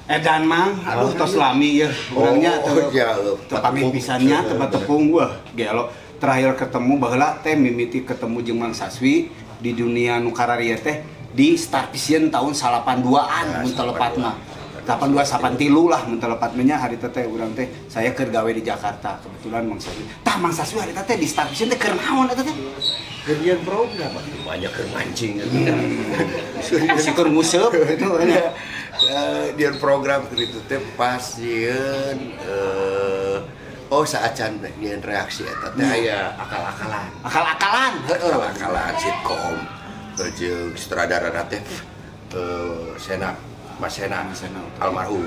Edan Mang, aduh tos lami ya urangnya Oh, ya, teu pamit pisannya tempat tepung wah gelo. Terakhir ketemu baheula teh mimiti ketemu jeung Mang Saswi di dunia nu kararieu teh di Star Vision tahun 82-an mun teu lepat mah. 82 83 lah mun teu lepat mah nya hari teh urang teh saya keur gawe di Jakarta kebetulan Mang Saswi. Tah Mang Saswi hari teh di Star Vision teh keur naon eta teh? Keur nyieun program banyak keur mancing. Si keur nguseup gitu nya. Dia program itu teh pas nyieun oh saacan nyieun reaksi eta teh aya akal-akalan. Akal-akalan, heeh, akal-akalan sitkom jeung sutradara teh Sena, Mas Sena, almarhum.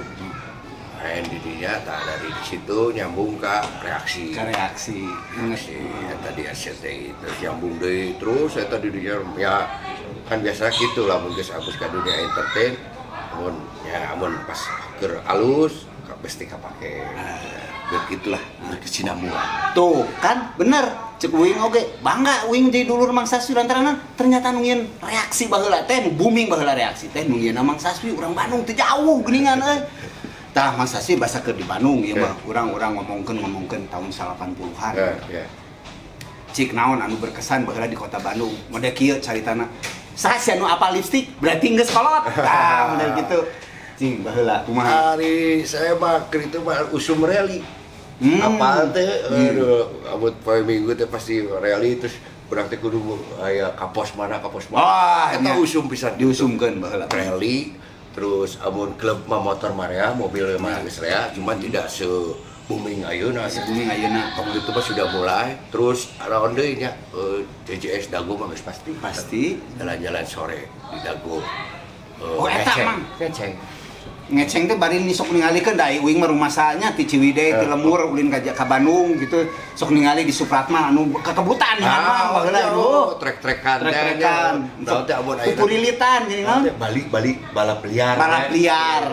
Main di dinya tah dari situ nyambung ka reaksi. Ka reaksi. Reaksi eta di SCTI terus nyambung deui terus eta di dinya ya kan biasa gitu lah mun geus abus ka dunia entertain mun ya mun pas keur alus pasti kapake. Begitulah berkesinambungan. Tuh kan bener cek uing oge bangga uing jadi dulur Mang Saswi lantaran ternyata nu nyieun reaksi baheula teh nu booming baheula reaksi teh nu nyieunna Mang Saswi urang Bandung teu jauh geuningan euy. Tah Mang Saswi basa keur di Bandung ieu mah urang-urang ngomongkeun tahun 80-an. Cik naon anu berkesan baheula di kota Bandung. Mode kieu caritana. Saha sia nu apal lipstik berarti geus kolot. Tah model kitu. Cing baheula kumaha? Hari saya mah keur itu mah usum rally. Apal teh aduh abut poe Minggu teh pasti rally terus urang teh kudu aya ka pos mana ka pos mana. Wah, eta usum pisan diusumkeun baheula. Rally terus amun klub mah motor mah mobil mah geus rea cuman tidak se booming ayeuna. Booming ayeuna. Waktu itu mah sudah mulai terus naon deui nya JJS Dago mah geus pasti. Pasti jalan-jalan sore di Dago. Oh eta Mang. Ngeceng. Ngeceng teh bari ni sok ningalikeun da uing mah rumasanya ti Ciwidey ti lembur ulin ka Bandung gitu sok ningali di Supratman anu kekebutan mah baheula aduh trek-trekan trek-trekan teh amun ayeuna pupurilitan geuning naon balik balap liar balap liar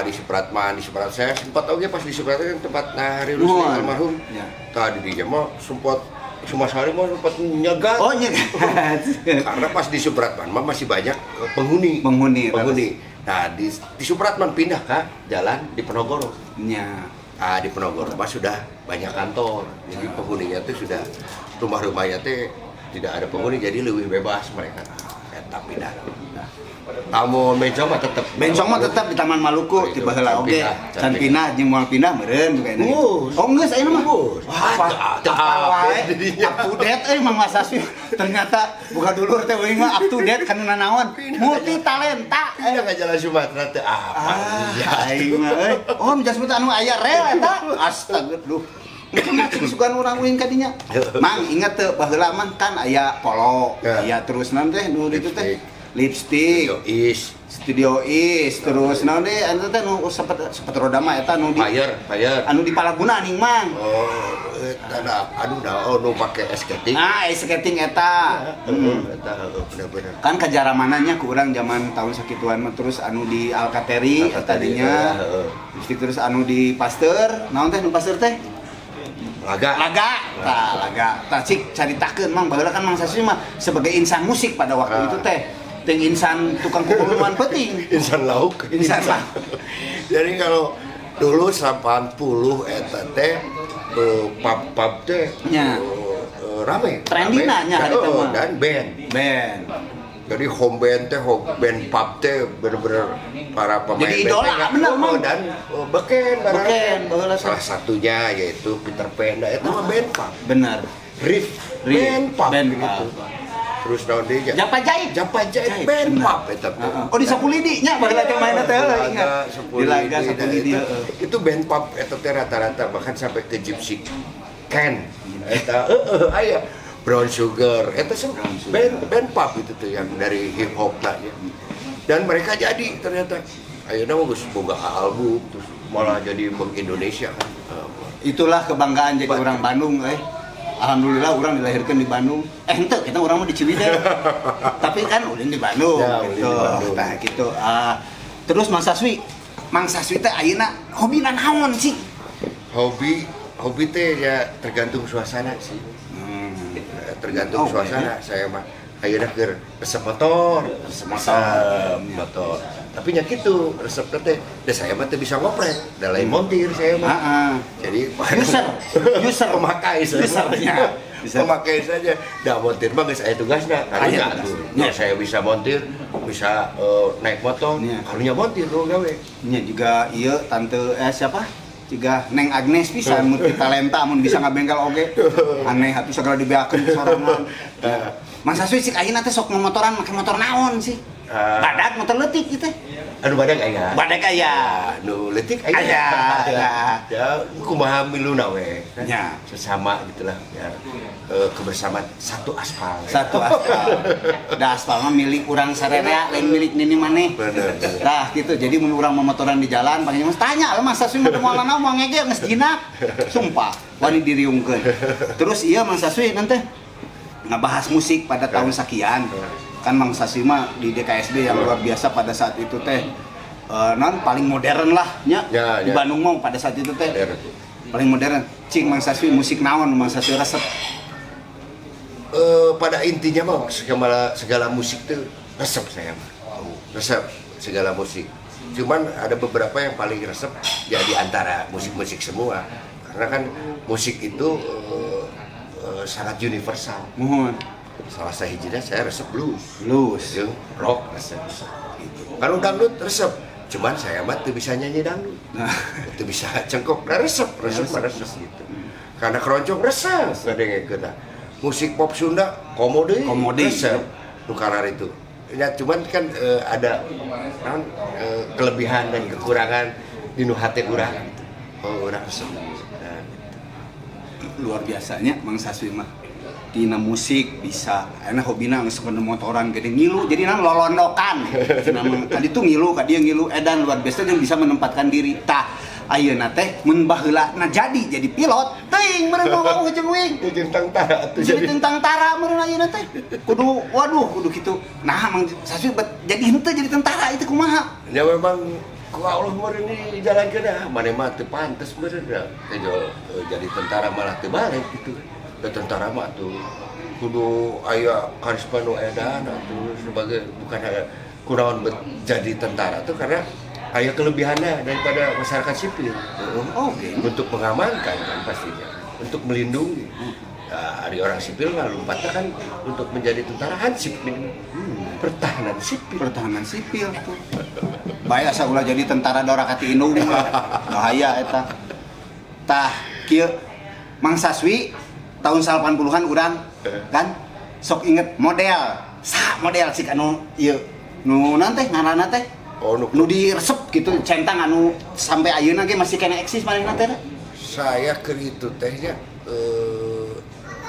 di Supratman di Supratman saya sempat oge pas di Supratman tempat nah Hari Rusli almarhum tah di dinya mah sempat Sumasari mah sempat nyegat. Oh nyegat. Karena pas di Supratman mah masih banyak penghuni. Nah di Supratman pindah ke jalan di Penogoro. Iya. Nah di Penogoro mah sudah banyak kantor. Jadi penghuninya tuh sudah rumah-rumahnya tuh tidak ada penghuni jadi lebih bebas mereka. Eta pindah. Tamu bencong mah tetep. Bencong mah tetep di Taman Maluku di baheula oge. Can pindah jeung moal pindah meureun kayaknya. Oh geus ayeuna mah. Wah, wae. Up to date euy Mang Saswi. Ternyata buka dulur teh uing mah up to date kana nanaon. Multi talenta. Pindah ka Jalan Sumatera teh apa? Aing mah euy. Oh, jas anu aya rel eta. Astaga, duh. Kumaha sugan urang uing ka dinya. Mang inget teu baheula mah kan aya polo, aya terus naon teh nu ditu teh. Lipstick, Studio Is, terus naon deui anu teh nu sepet roda mah eta nu di Fire. Anu di Palaguna ning Mang. Oh, eta da aduh da oh nu pake skating. Ah, skating eta. Eta bener-bener. Kan kajaramananya ku urang zaman tahun sakituan mah terus anu di Alkateri eta dinya. Lipstick terus anu di Pasteur, naon teh nu Pasteur teh? Laga. Tah, laga. Tah cik caritakeun Mang baheula kan Mang Saswi mah sebagai insan musik pada waktu itu teh. Ting insan tukang kukuluan penting. Insan lauk. Insan lauk. Jadi kalau dulu 80 eta teh pub-pub teh rame. Trendina nya hari teh mah. Dan band. Jadi home band teh, home band pub teh bener-bener para pemain jadi idola band bener Mang. Dan beken baheula salah satunya yaitu Peter Pan eta mah band pub. Bener. Riff band pub gitu. Terus naon deui nya? Japa Jaib band pub eta teh. Oh di Sapulidi nya baheula teh mainna teh heula ingat. Di Laga Sapulidi heeh. Itu band pub eta teh rata-rata bahkan sampai ke Gypsy Ken. Eta heeh aya Brown Sugar eta band pub itu tuh yang dari hip hop lah ya. Dan mereka jadi ternyata ayeuna mah geus boga album terus malah jadi bang Indonesia kan. Itulah kebanggaan jadi orang Bandung euy. Alhamdulillah orang dilahirkan di Bandung. Henteu kita orang mah di Ciwidey. Tapi kan ulin di Bandung ya, gitu. Ulin di Bandung. Nah, gitu. Terus Mang Saswi teh ayeuna hobina naon sih? Hobi teh ya tergantung suasana sih. Tergantung suasana. Saya mah ayeuna keur resep motor, resep motor. Tapi nya kitu resep teh da saya mah teu bisa ngoprek, da lain montir saya mah. Jadi user pemakai saya. Usernya. Pemakai saja. Da montir mah geus aya tugasna. Karunya atuh. Ya saya bisa montir, bisa naik motor, karunya montir nu gawe. Nya juga ieu tante siapa? Juga Neng Agnes pisan multi talenta mun bisa ngabengkel oge. Aneh atuh segala dibeakeun ku sorangan. Mang Saswi cik ayeuna teh sok momotoran make motor naon sih? Badak motor leutik ieu teh. Anu badak aya. Badak aya. Anu leutik aya. Ya kumaha miluna we. Nya sesama gitulah ya. Kebersamaan satu aspal. Satu aspal. Da aspal mah milik urang sarerea lain milik nini maneh. Bener. Tah gitu. Jadi mun urang momotoran di jalan panggil mas tanya lah Mang Saswi mah moal naon moal ngege geus jinak. Sumpah wani diriungkeun. Terus ieu Mang Saswi nanti ngebahas musik pada tahun sekian. Kan Mang Saswi mah di DKSD yang luar biasa pada saat itu teh non paling modern lah nya ya, di Bandung mau pada saat itu teh modern. Paling modern. Cing Mang Saswi musik naon Mang Saswi resep? Pada intinya mah segala musik tuh resep saya mah. Resep segala musik. Cuman ada beberapa yang paling resep ya di antara musik-musik semua. Karena kan musik itu sangat universal. Muhun. Salah sahijina saya resep blues. Blues, jeung rock resep. Gitu. Kalau dangdut resep, cuman saya mah teu bisa nyanyi dangdut. Nah, teu bisa cengkok, nah resep, resep mah resep gitu. Karena keroncong resep, ngadengekeun. Musik pop Sunda komode, resep. Nu karar itu. Ya cuman kan ada kelebihan dan kekurangan di nu hate urang gitu. Oh, urang resep. Nah, gitu. Luar biasanya Mang Saswi mah. Tina musik bisa, enak hobina geus motoran gede ngilu, jadi nang lolondokan. Tadi tuh ngilu, ka dia ngilu, edan luar biasa jeung bisa menempatkan diri. Tah, ayeuna teh mun baheula na jadi pilot, teuing meureun mau jeung uing. Jeung tentara atuh jadi tentara meureun ayeuna teh. Kudu waduh kudu kitu. Nah, Mang Saswi jadi henteu jadi tentara itu kumaha? Ya memang ku Allah meureun dijalankeun ah, maneh mah teu pantes meureun da. Jadi tentara malah teu balik gitu. Tentara mah tuh kudu aya karisma nu edan atuh sebagai bukan kunaon jadi tentara tuh karena aya kelebihannya daripada masyarakat sipil. Oh, okay. Untuk mengamankan kan pastinya, untuk melindungi. Nah, ari orang sipil mah lompatnya kan untuk menjadi tentara hansip minimal. Pertahanan sipil. Pertahanan sipil tuh. Bae asa ulah jadi tentara dora ka ti indung mah. Bahaya eta. Tah kieu Mang Saswi tahun 80-an urang kan sok inget model sa model sih anu ieu nu naon teh ngaranna teh oh, nu diresep gitu centang anu sampai ayeuna ge masih kena eksis manehna teh. Saya keur itu teh nya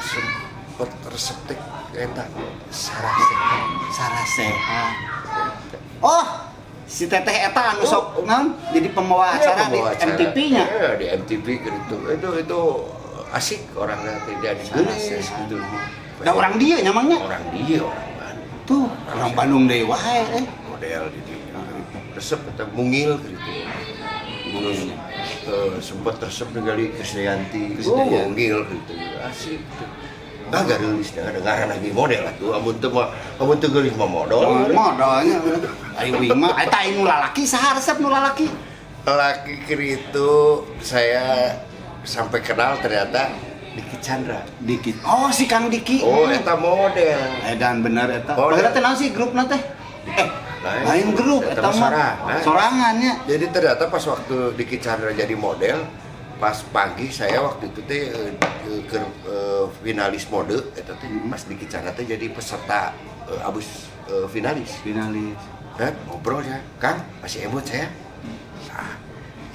sempet resep teh eta Saraseha. Saraseha. Oh, si teteh eta anu sok naon jadi pembawa acara di MTV-nya. Iya, di MTV gitu. Itu asik orangnya tidak gelis gitu. Nah, orang dia nyamangnya. Orang dia, orang Bandung. Tuh, orang Bandung deui wae Model gitu. Resep atau mungil gitu. Mungil. Sempat resep ningali Krisdayanti. Oh, mungil gitu. Asik gitu. Nah, geulis dengar lagi model atuh amun teu mah amun teu geulis mah modal. Modalnya. Ari uing mah eta nu lalaki saha resep nu lalaki? Laki keur itu saya sampai kenal ternyata Diki Chandra. Diki. Oh, si Kang Diki. Oh, eta model. Edan bener eta. Baheula teh naon sih grupna teh? Lain grup eta mah. Sorangannya. Jadi ternyata pas waktu Diki Chandra jadi model, pas pagi saya waktu itu teh ke finalis mode eta teh pas Diki Chandra teh jadi peserta abus finalis. Finalis. Dan ngobrol ya, Kang, masih emot saya. Nah,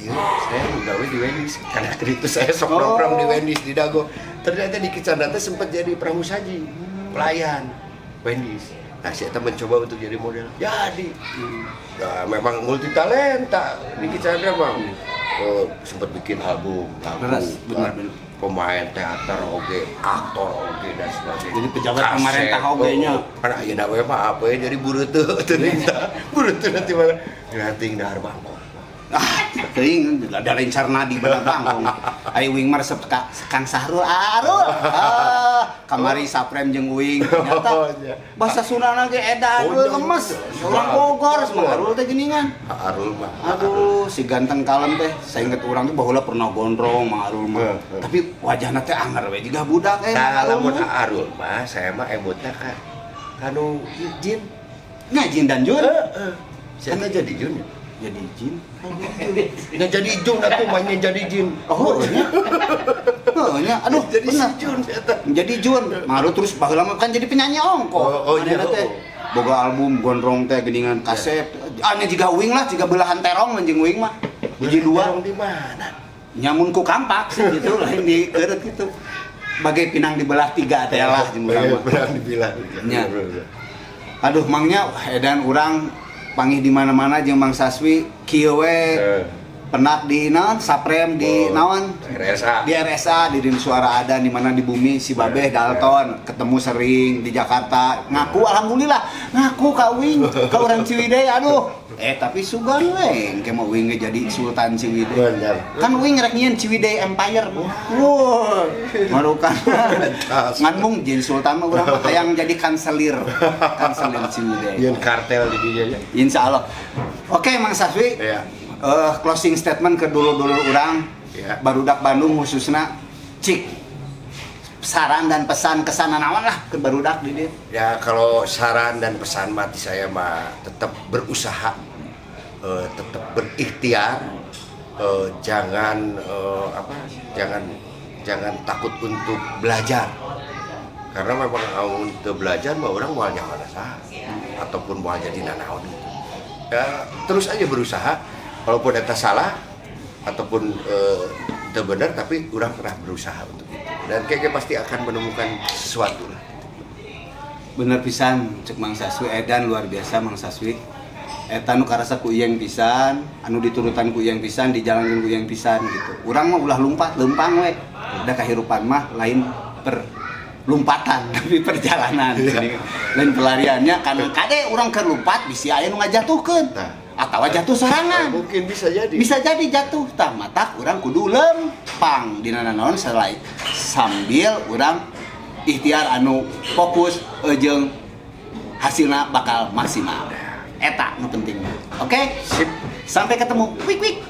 iya, saya gawe di Wendy's. Karena itu saya sok nongkrong di Wendy's di Dago. Ternyata Diki Chandra teh sempat jadi pramusaji, pelayan Wendy's. Nah, saya mencoba untuk jadi model. Jadi. Nah, memang multi talenta Diki Chandra, Bang. Sempat bikin album, lagu, benar. Pemain teater oge, aktor oge dan sebagainya. Jadi pejabat pemerintah oge nya. Kan ayeuna we mah apa ya jadi bureuteuh teuing tah. Bureuteuh nanti mana ngating dahar bangkok. Ah, teuing ada lencar nadi bener bangkong. Ari uing mah resep ka Kang Sahrul. Arul. Ah, kamari saprem jeung uing ternyata bahasa Sundana ge edan we lemes. Urang Bogor Mang Arul teh geuningan. Arul mah. Aduh, si ganteng kalem teh. Sainget urang teh baheula pernah gondrong Mang Arul mah. Tapi wajahna teh anger we jiga budak eh. Tah lamun Arul mah saya mah emutna ka kanu jin. Nya jin dan jun. Heeh. Saya teh jadi jun. Jadi jin. Nya jadi jun atuh mah nya jadi jin. Oh, nya. Heuh nya, aduh jadi bener. Si jun eta. Jadi jun. Maru terus baheula mah kan jadi penyanyi ongkoh. Oh, iya. Manehna teh boga album gondrong teh geuningan kasep. Ah nya jiga uing lah, jiga belahan terong jeung uing mah. Hiji dua. Terong di mana? Nyamun ku kampak sih gitu lain di eureut gitu. Bagai pinang dibelah tiga teh lah jeung urang mah. Pinang dibelah. Nya. Aduh mangnya edan urang panggih di mana-mana jeung Mang Saswi kieu we. Penak di naon Saprem di naon RSA. Di RSA di Rin Suara Ada di mana di bumi si Babeh Dalton ketemu sering di Jakarta ngaku alhamdulillah ngaku ka uing ka urang Ciwidey aduh tapi sugan we engke mah uing ge jadi Sultan Ciwidey kan uing rek nyieun Ciwidey Empire wah marukan ngan mung jeung Sultan mah urang mah hayang jadi kanselir Ciwidey nyieun kartel di dieu nya insyaallah. Oke Mang Saswi. Iya. Closing statement ke dulur-dulur urang ya. Barudak Bandung khususnya cik saran dan pesan kesan naon lah ke barudak di dieu. Ya kalau saran dan pesan mati saya mah tetap berusaha, tetap berikhtiar, jangan jangan takut untuk belajar. Karena memang untuk belajar mah orang moal nyaho saha ataupun moal jadi nanaon gitu. Ya terus aja berusaha. Walaupun eta salah ataupun itu benar, tapi orang pernah berusaha untuk itu. Dan kayaknya pasti akan menemukan sesuatu lah. Bener pisan, cek Mang Saswi, edan luar biasa Mang Saswi. Eta nu karasa ku iyeng pisan, anu diturutan ku iyeng pisan, dijalankeun ku iyeng pisan gitu. Urang mah ulah lumpat, lempang we. Da kahirupan mah lain perlompatan, tapi perjalanan. Jadi, lain pelariannya kan kade urang keur lompat bisi aya nu ngajatuhkeun. Nah. Atau jatuh sorangan. Mungkin bisa jadi. Bisa jadi jatuh. Tah matak urang kudu lempang dina nanaon selai sambil urang ikhtiar anu fokus jeung hasilna bakal maksimal. Eta nu penting. Oke? Sip. Sampai ketemu. Wik wik.